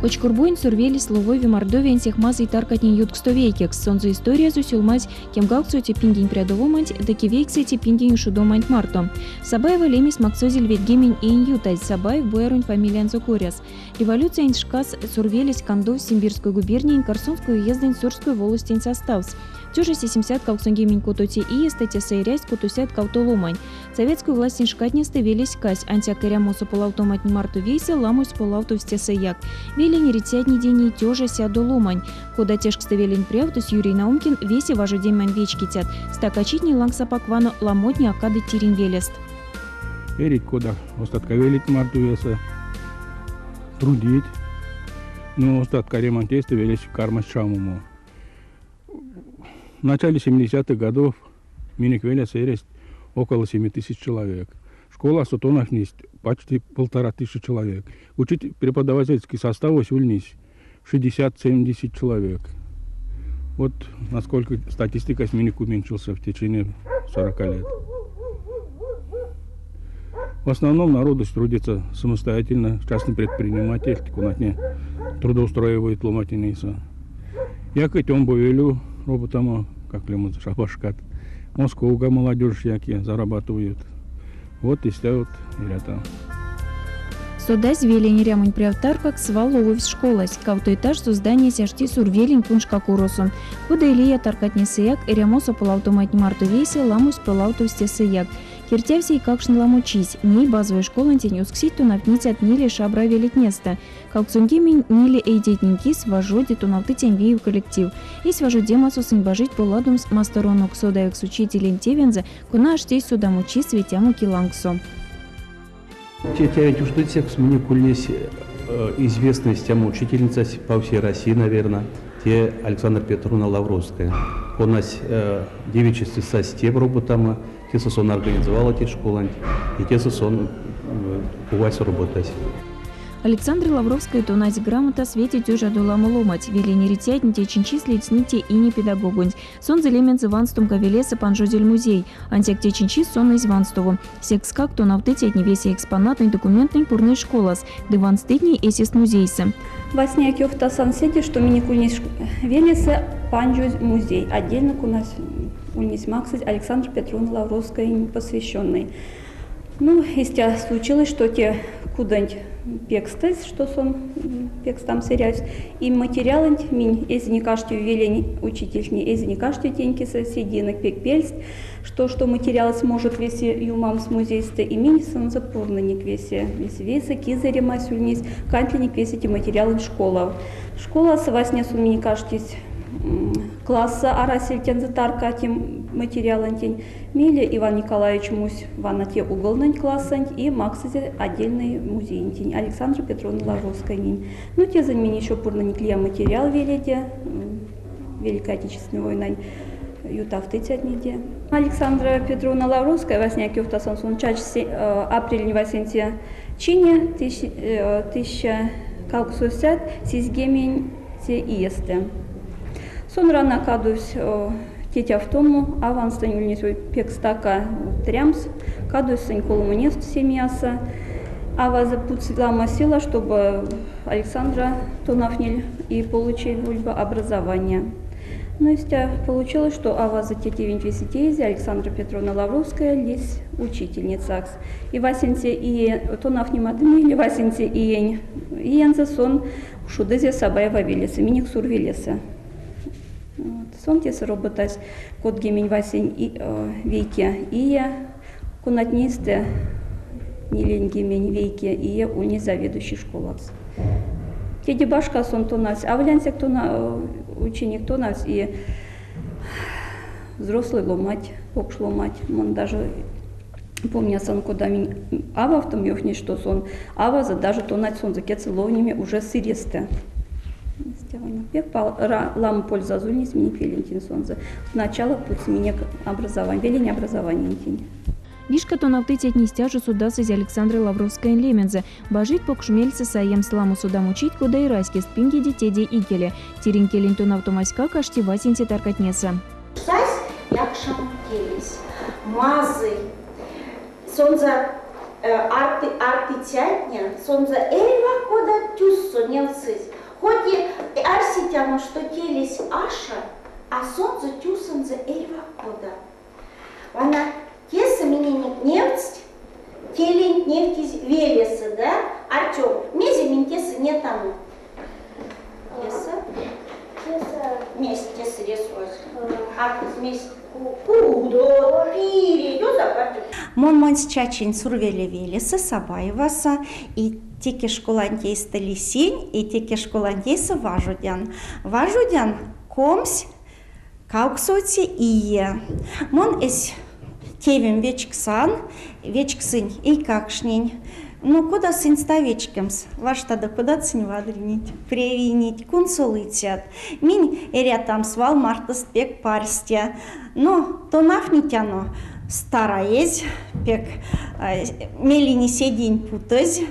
Кочкурбуень Сурвелесь ловови Мордовиянь сех мазый таркатнень ютксто вейкекс. Сонзэ историязо сюлмазь кемгавксоце пингень прядовоманть ды кевейксэце пингень ушодоманть марто. Сабаева лемесь максозель ведьгемень иень ютазь Сабаев бояронть фамилиянзо коряс. Революциянть шкас Сурвелесь кандовсь Симбирской губерниянь Корсунской уездэнь Сурской волостень составс. Тёжа 786 иестэ тесэ эрясть 602 ломань. Советской властень шкатнестэ велесь кассь, ансяк эрямосо полавтоматнень марто вейсэ ламось полавтовсь тесэяк. Велень эрицятнеде ней тёжа сядо ломань. Кода тешксты велень прявтось Юрий Наумкин, весе важодемань вечкицят. Стакачитнень лангс апак вано, ламотне а кадыть тиринь велест. Эрить кода остатка велеть марто весе, трудить. Но остатка ремонтесты велесь кармась чамомо. В начале 70-х годов минек велесэ эресть около 7 тысяч человек. Школасо тонавтнесть почти 1500 человек. Учить преподавательский составось ульнесь 60-70 человек. Вот насколько статистикась минек уменьшился в течение 40 лет. В основном народу трудится самостоятельно, частный предприниматель, конатне трудоустроивает ломатнень. Якить омбо велев роботамо, как лемонзо шабашкат. Московга молодежь яки зарабатывают. Вот истя вот эрятано. Содазь, велень эрямонь прявт таркакс свал лововсь школась. Кавто этажсо зданиясь ашти Сурвелень куншкакуросо. Кода и лия таркатнесэяк, эрямосо полавтоматнень марто вейсэ ламось полавтовсь тесэяк. Киртявсь эйкакшнь ламочись. Ней базовой школантень усксить тонавтницят ниле шабра велетнестэ. 84 эйдетнень кис важоди тонавтыцянь виев коллектив. Эсь важодемасо сынь бажить поладомс масторонок содавикс учителенть тевензэ, кона аштесь содамочис ветямо ки лангсо. Тетянть ушодыцякс минек ульнесь известная тема учительница по всей России, наверное, те Александра Петровна Лавровская. Конась девичестве сась тев роботамо, тесэ сон организовала те школанть, и тесэ сон кувать роботась. Александра Лавровская тонадсь грамотас вете тёжадо ламо ломанть. Велень эрицятне течинь чис ледстнить те ине педагогонть. Сонзэ лемензэ ванстомга велесэ панжозель музей. Ансяк течинь чис сон эзь ванстово. Секскак тонавтыцятне весе экспонаттнэнь, документтнэнь пурнызь школас ды ванстыть ней эсест музейсэ. Васняяк ёвтасан седе, што минек ульнесь велесэ панжозь музей, отдельно конась ульнесь максозь Александра Петровна Лавровскоень посвященной. Ну, истя случилось, что те кудонть пекстызь, что сон пекстамс эрявсь, и материалонть минь эзинек аште велень учительтне, эзинек аште тень кисэ седеенек пек пельсть, что что материалось может весе юмамс музейстэ, и минь сонзэ пурнынек весе, весе весе кизэремась ульнесь, кандтнинек весе те материалонть школав. Школасо васня сон минек аштесь класса арасель тензэ тарка те материалонтень. Мейле Иван Николаевич мусь вана те уголнэнть классонть и максызе отдельной музеентень Александра Петровна Лавровскойнень. Ну, тезэнь минь еще пурнынек лия материал веледе, Великой Отечественной войнань ютавтыцятнеде. Александра Петровна Лавровская васняяк ёвтасон сон чачсь апрелень васенце чине 1878 иестэ. Сон рана кадовсь тетявтомо, аванстэнь ульнесь пек стака трямс, кадовсь сынь колмонест семиясо. Авазо путсь ламо сила, чтобы Александра тонавтниль и получил образование. Но истя получилось, что авазо те тевенть весе теизе, Александра Петровна Лавровская лиссь учительницакс. И васенце ие тонавтнемадо мейле васенце иень иензэ сон ушодызе Сабаева велесэ, минек Сурвелесэ. Сон тесэ роботась кодгемень васень вейке ие, конатнестэ ниленьгемень вейке ие ульнесь заведующей школакс. Теде башка сон тонавтсь, аволь ансяк тона ученик тонавтсь и взрослый ломать, покш ломать. Мон даже помнясан, кода минь ававтом ёвтнесь, что сон авазо даже тонадсь сонзэ кедьсэ ловнеме уже сырестэ. Пек ламо пользазо ульнесь минек велентень сонзэ. Сначала путсь минек образование, велень образованиянтень. Вишка тонавтыцятне истя жо содасызь Александра Лавровскоень лемензэ. Бажить покш мельсэ саемс ламо содамочить, кода и раськест пингеде теде икеле. Тиринь келень тонавтомаськак ашти васенце таркатнесэ. Сась якшамо телесь. Мазый. Сонзэ артыцятне сонзэ эрьва кодат тюссо невтсызь. Нетяно, што келесь ашо, а сонзэ тюсонзо эрьва кодат. Вана тесэ миненек невтсть, келенть невтизь велесэ, да? Артём, мезе минь тесэ нетяно? Тесэ? Тесэ. Мезть тесэ рисовазь? Артызь мезть? Кудот, пиреть, озак, Артём. Мон монсь чачинь Сурвеле велесэ, Сабаевасо, и теке школанть эйстэ лисинь, и теке школанть эйсэ важодян. Важодян 28 ие. Мон эсь тевем вечксан, вечксынь эйкакшнень. Ну, кода сынст а вечкемс? Варштадо, кодат сынь вадринеть, превийнеть, кунсолыцят. Минь эрятам свал мартост пек парсте. Но тонавтнетяно стараезь, пек мелень седень путозь.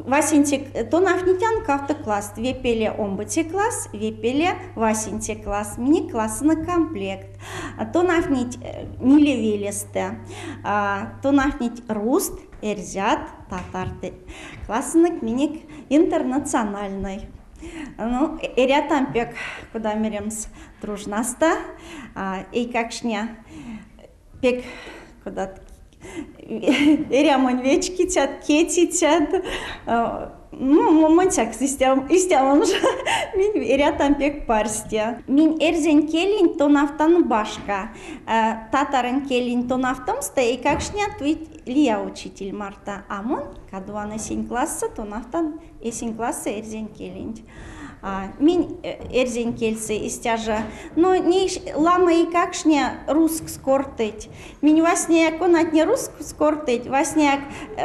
Васенце тонавтнетян кавто класст. Ве пеле омбоце класс, ве пеле васенце класс. Минек классонок комплект. Тонавтнить ниле велестэ. Тонавтнить рузт, эрзят, татарт. Классонок минек интернациональной. Ну, эрятам пек, кода меремс, дружнасто. Эйкакшне пек кодат эрямонь вечкицят, кецицят. Ну, монсякс истямон жо минь эрятам пек парсте. Минь эрзянь келень тонавтан башка. Татаронь келень тонавтомсто эйкакшне туить лия учитель марто. А мон кадован эсень классо тонавтан эсень классо эрзянь келенть. Минь эрзянь кельсэ истя жо. Но ней ламо эйкакшне рузкс кортыть. Минь васняяк конатне рузкс кортыть, васняяк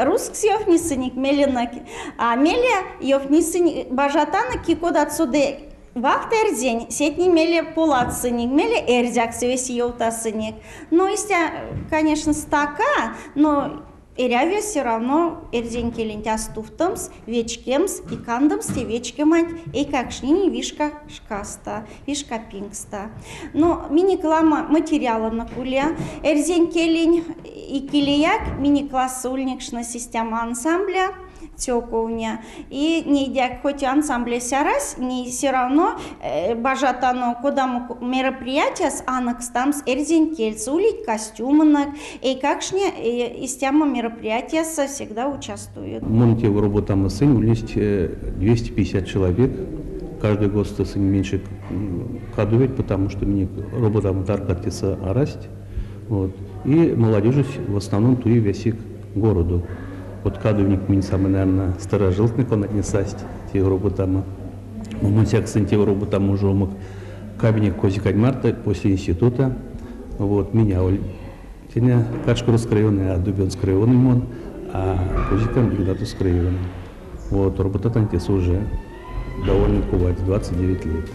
рузкс ёвтнесынек меленек, а мейле ёвтнесынек бажатанок ки кодат соды валт эрзянь, сетне мейле поладсынек, мейле эрзякс весе ёвтасынек. Но истя, конечно, стака, но эряви все равно эрзянь келенть а стувтомс, вечкемс и кандомс те вечкеманть эйкакштненень вишка шкасто, вишка пингстэ. Но минек ламо материалонок ули. Эрзянь келень икелеяк минек классо ульнекшнось истямо ансамбля цёковня. И нейдяк хоть ансамблясь арась, ней все равно бажатано кодамо мероприятияс анокстамс эрзянь кельсэ, улить костюмонок, эйкакштне истямо мероприятиясо всегда участвуют. Мон те роботамо сынь ульнесть 250 человек. Каждый год сынь меньше кадовить, потому что минек роботамо таркат тесэ арасть. Вот. И молодежь в основном туи весе к городу. Вот кадовник минь самый, наверное, старожилтный конатне састь те роботамо. Монсяк сынь те роботамо уже умок кабинет козикань марто после института. Вот, меня теня Кочкурской района, а Дубенской района мон, а козикам Игнатовской района. Вот, роботатан тесэ уже довольно кувать, 29 лет.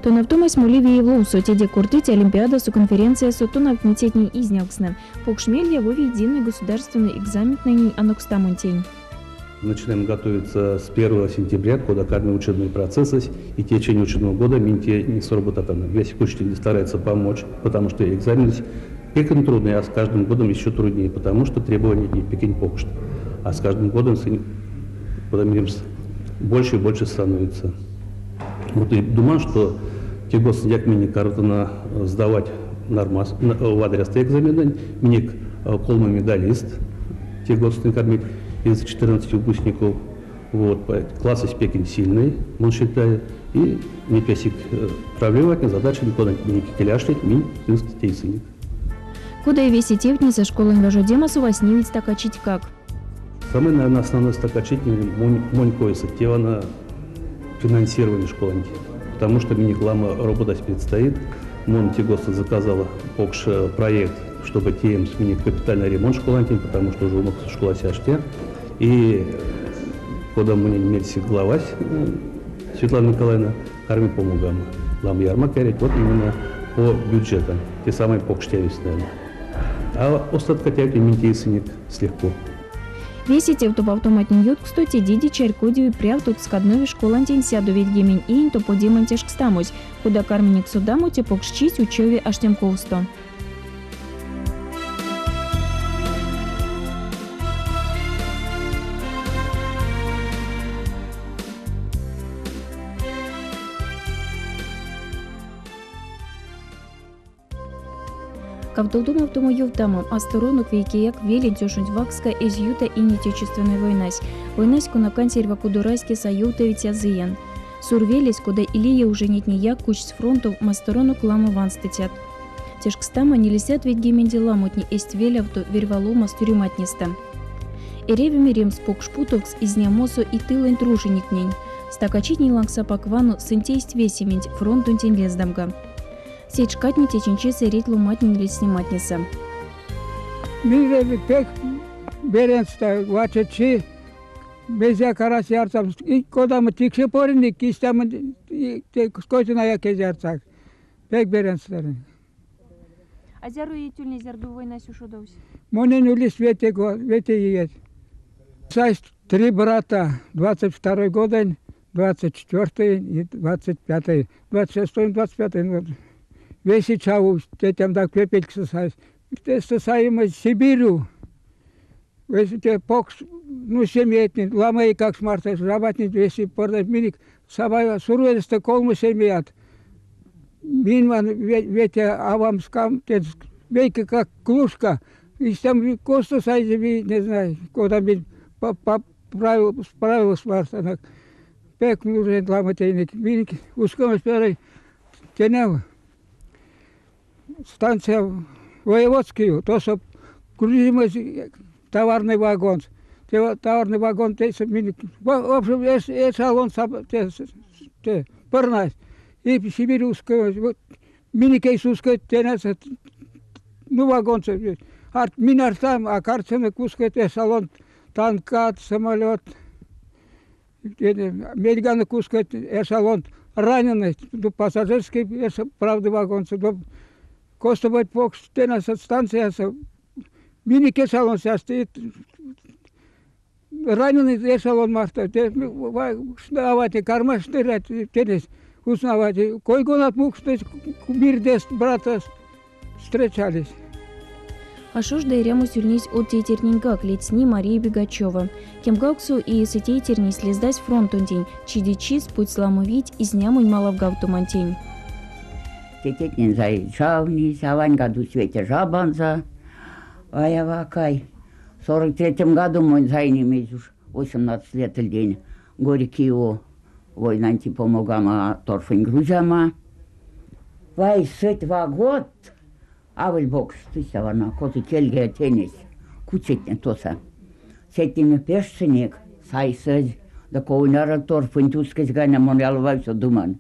Тонавтомась моли виев лувсо, теде кортыть олимпиадасо, конференциясо тонавтницятнень изнявкстнэ. Покш мель явови единой государственной экзаментнэнь анокстамонтень. Начинаем готовиться с 1 сентября, когда карми учебный процесс, и в течение учебного года минь те не сработатано. Весь учитель старается помочь, потому что экзамен пекин трудный, а с каждым годом еще труднее, потому что требования не пекин покшт. А с каждым годом больше и больше становится. Вот и думаю, что те госдяк минек картына сдавать нормас, в адрес экзамена, минек колма медалист, те госдяк из 14 выпускников. Вот, класс пекин сильный, он считает, и не песик проблема, задача никуда не киляшлить, минь тейсыник. Кода и весе тевтнесэ школань важодемасо вастневить стакачитькак. Самое, наверное, основное стакачить монь койсэ, те она финансирование школы. Потому что минек ламо роботась предстоит. Мон те госто заказала покш проект, чтобы теемс минек капитальный ремонт школантень, потому что уже умок школа сяште. И кода монень мельс главась Светлана Николаевна карми помогама. Ламо ярмак эрить вот именно по бюджетам. Те самые покш тевесь, наверное. А остатка тевтне минь тейсынек легко. Весе тев топавтоматнень ютксто тедеде чарькодеви прявтокс каднови школантень 190 иень топодемань тешкстамось. Кода карминек содамо, те покшчись учови аштемковсто. Кавтолдомавтомо ёвтамо, масторонок вейкеяк веленть ошонть вакска эзь юта Ине Отечественной войнась. Войнась, кона кандсь эрьва кудораськес а ёвтавиця зыян. Сурвелесь, кода и лия ужинетнеяк, кучсь фронтов масторонок ламо ванстыцят. Тешкстама, нилесядт ведьгеменде ламотне эзть велявто верьваломас тюрематнестэ. Эряви меремс, покш путовкс изнямосо и тылэнь тружениктнень. Стакачитнень лангс апак вано, сынь тейсть весементь фронтонтень лездамга. Сеть шкатне течинь чис эрить ломантнень ледстнематнесэ. Мейле пек беряньстэ вачочи мезеяк арась ярсамс. И кодамо тикше поринек, истямо скотинаяк эзь ярсак. Пек беряньстэ. А зяро иеть ульнесь, зярдо войнась ушодовсь? Монень улись вете иеть. Сайсть три брата 22 годонь, 24 и 25. 26 25 весе чавовсть, тетям так пепельксэ сайсь. Тестэ саимизь Сибирю. Весе те покш, ну, семиятне, ламо эйкакш марто, жабатне весе пурнызь минек Сабай Сурвелестэ колмо семият. Минь ван вете авам скам вейке как клушка. Истям косто сайзе не знаю, кода минь справилась марто. Пек нужен ламо тейнек. Минь ускомс первый тенев станция Воеводский, тосо грузимось товарный вагон. Товарный вагон в общем, эшелон пырнась. И Сибирь ускомось. Минек эйс ускыть тенесэ ну вагонсо. Минь артам, а карцынек ускыть эшелон танкат, самолет. Мельганок ускыть эшелон раненых, ну, пассажирский, правда, вагонсо. Косто покш тенесэ станциясо минек эшелон стоит раненый эшелон марто. Авати кармась штырять тенес узнавать. Кой-конат мукшнось мирдест, братост встречались. А шожда эрямось ульнесь од тейтерненьгак, ледстни Мария Бегачева. Кемгавксо иесэ тейтернесь лездась фронтонтень, чиде-чис путсь ламо вийть изнямонь малавгавтомантень. Тетятнень чавнизь, авань году свете жабанза. Ай, авакай, в 43-м году монь сайнимизь уж 18 лет день Горький войнанти помогама торфонь грузяма. Вай, сыть вагот, аволь покш вана, косо кельге тенесь, куцетне тоса. Сетнеме пешсынек, сайсызь, да ковняра торфонь ускозь ганя мон ялва всё думан.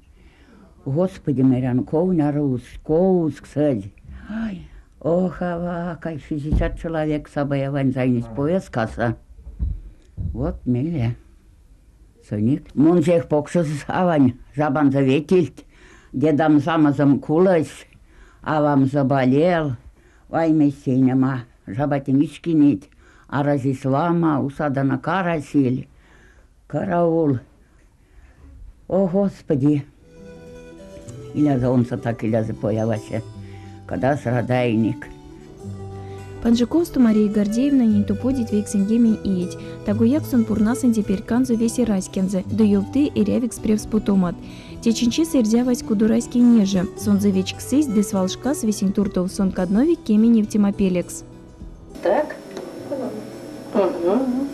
Господи, мерян, ковняра усксызь. Ай, ох, авакай, 60 человек Сабаевань сайнесь поездкаса. Вот мейле. Сыник. Мон сех покшось авань жабанзо ветильть. Дедам самозом кулось, авам заболел. Вай, мейсь жабатне вишкинеть. Арази лама, усадана карасиль. Караул. О, Господи! Илязо онсо так илязо появася, когда срадайник. Панжиковсто Мария Гордеевнанень топодить 90 иеть. Тагояк сон пурнасынзе перьканзо весе раськензэ, ды ёвты эрявикс превспутомат. Течинь чис эрзявась кудораськень неже. Сонзэ вечксызь ды свалшкас весень туртов сон каднови кеме невтемапелекс. Так. Угу.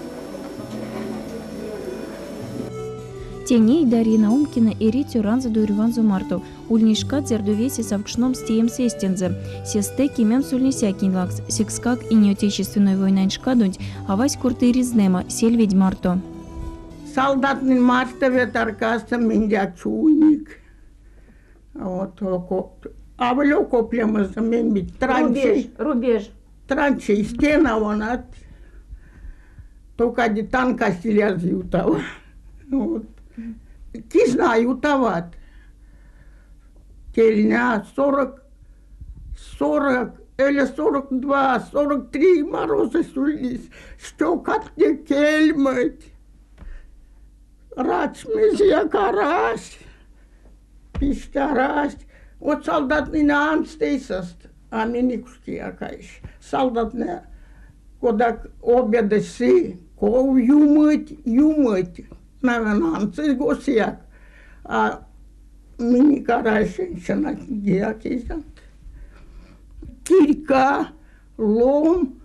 Те ней Дарья Наумкина эри цёранзо ды урьванзо марто. Ульнесь шкат, зярдо весе савкшномс теемс эстензэ. Сестэ кемемс ульнесь а кинь лангс. Секскак Ине Отечественной войнань шкадонть авась корты ризнэма, сельведь марто. Солдатнэнь марто ве таркасо миндя чуйник. Вот окоп. Аволь окоп лемезэ Рубеж, рубеж. Траншей стена вонат. Только танка илязо ютава. Вот. Кизна ютават. Тельня 40, 40 или 42, 43 морозы ульнесь. Стёкатне кельмить. Раць мезеяк арась. Пища арась. Вот солдатнэ андсть эйсэст, а минек кияк Солдатнэ, кода обедэсь сы, ков юмыть, юмыть. Наверное, андсызь косояк. А минек арась женщина кияк. Кирька, лом.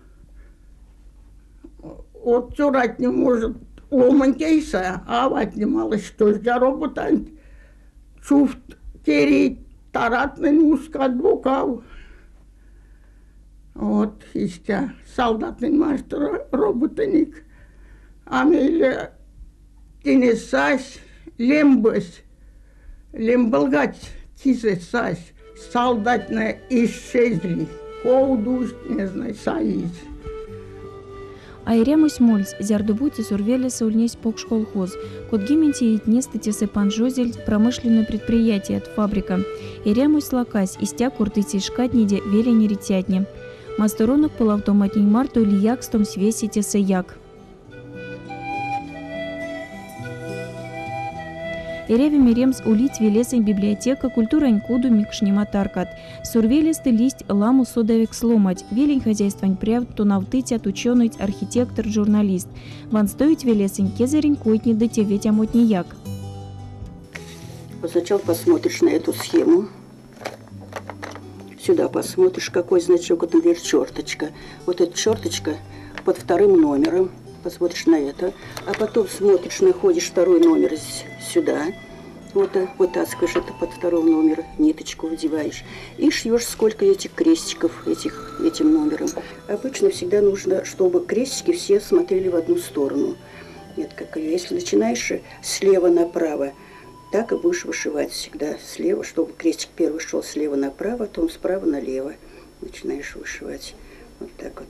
Вот цёратне, может, ломанть эйсэ, а аватне малась тождя роботанть. Чувт керить, тарадтнэнь ускат бокав. Вот истя солдатнэнь марто роботынек. А мейле тене сась лембесь, лембелгадсь, кизэ сась, солдатнэ исчезли, ков тусть, не знаю, саизь. А эрямось мольсь, зярдо-бути Сурвелесэ ульнесь покш колхоз. Кодгеменце иетнестэ тесэ панжозельть промышленной предприятият, фабрика. Эрямось лакась, истя кортыть се шкатнеде велень эрицятне. Масторонок полавтоматнень марто лиякстомсь весе тесэяк. Эряви меремс, улить велесэнть библиотека, культурань кудо, микшнема таркат. Сурвелестэ лиссть ламо содавикс ломанть, велень хозяйствань прявтт, тонавтыцят, учёнойть, архитекторт, журналистт. Ванстовить велесэнть кезэрень койтне ды тевветямотнеяк. Сначала посмотришь на эту схему. Сюда посмотришь, какой значок, вот, например, черточка. Вот эта черточка под вторым номером. Посмотришь на это. А потом смотришь, находишь второй номер сюда. Вот вытаскиваешь это под второй номер, ниточку вдеваешь. И шьешь сколько этих крестиков этим номером. Обычно всегда нужно, чтобы крестики все смотрели в одну сторону. Нет, как ее. Если начинаешь слева направо, так и будешь вышивать всегда слева, чтобы крестик первый шел слева направо, а потом справа налево начинаешь вышивать. Вот так вот.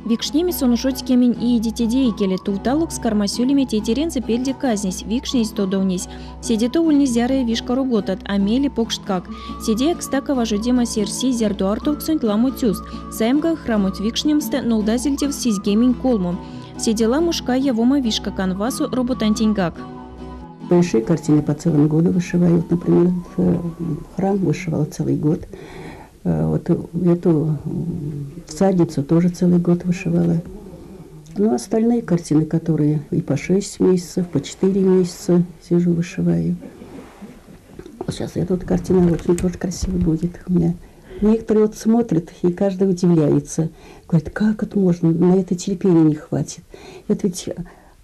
Викшнеме сон ушодсь кемень иеде теде икеле. Тувталокс кармась улеме тейтерензэ пельде казнесь, викшнесь тодовнесь. Седе тов ульнесть зярыя вишка роботат, а мейле покшткак. Седеяк стака важодемась эрси, зярдо артовксонть ламо тюст. Саемга, храмонть викшнемстэ нолдазель тевс 74. Седе ламо шка явома вишка канвасо роботантеньгак. Большие картины по целому году вышивают. Например, храм вышивала целый год. Вот эту всадницу тоже целый год вышивала. Ну, остальные картины, которые и по 6 месяцев, по 4 месяца сижу, вышиваю. Вот сейчас эта вот картина очень тоже красиво будет у меня. Некоторые вот смотрят, и каждый удивляется. Говорит, как это можно, на это терпения не хватит. Это ведь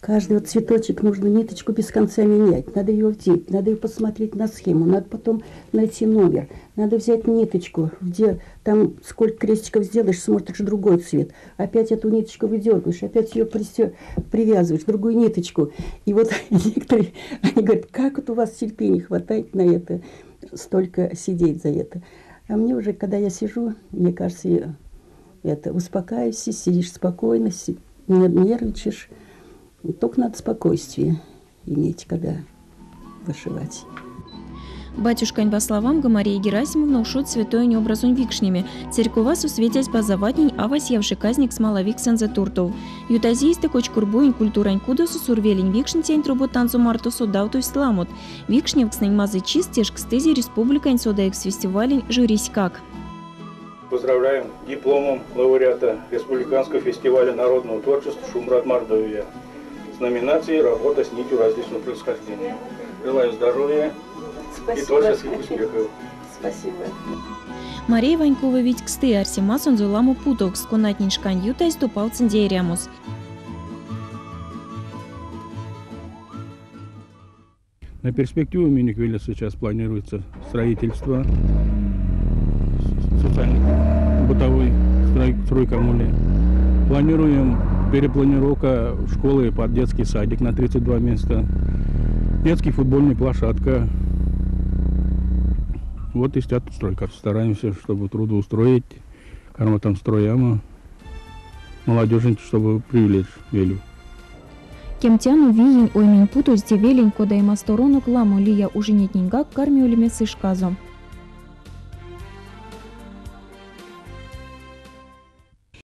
каждый вот цветочек нужно ниточку без конца менять, надо ее вдеть, надо ее посмотреть на схему, надо потом найти номер, надо взять ниточку, где там сколько крестиков сделаешь, смотришь другой цвет, опять эту ниточку выдергиваешь, опять ее привязываешь, другую ниточку. И вот некоторые, они говорят, как вот у вас терпения хватает на это, столько сидеть за это. А мне уже, когда я сижу, мне кажется, я это, успокаиваешься, сидишь спокойно, не нервничаешь. Только надо спокойствие иметь, когда вышивать. Батюшкань баславамга Мария Герасимовна ушодсь святоень образонь викшнеме. Церьковасо светясь пазаватнень авась явши казнекс малавиксэнзэ туртов. Ютазь иестэ Кочкурбуень культурань кудосо Сурвелень викшницянть роботанзо марто содавтовсть ламот. Викшневкстнэнь мазычист тешкстызе республикань содавикс фестивалень жюриськак. Поздравляем дипломом лауреата Республиканского фестиваля народного творчества «Шумбрат Мордовия» с номинацией «Работа с нитью различного происхождения». Желаю здоровья Спасибо. и творческих успехов. Спасибо. Мария Ванькова видьксты, арсемасонзо ламо путовкст, конатнень шкань ютазь топавтсынзе эрямос. На перспективу минек велесэ сейчас планируется строительство социально-бытовой стройкоммуны. Планируем перепланировка школы под детский садик на 32 места, детский футбольная площадка. Вот и стройка. Стараемся, чтобы трудоустроить, там строяма, молодежь, чтобы привлечь велю. Кемтяно, виень, оймень путозь те велень, кода и масторонок ламо лия ужинетненьгак карми улеме сы шказо.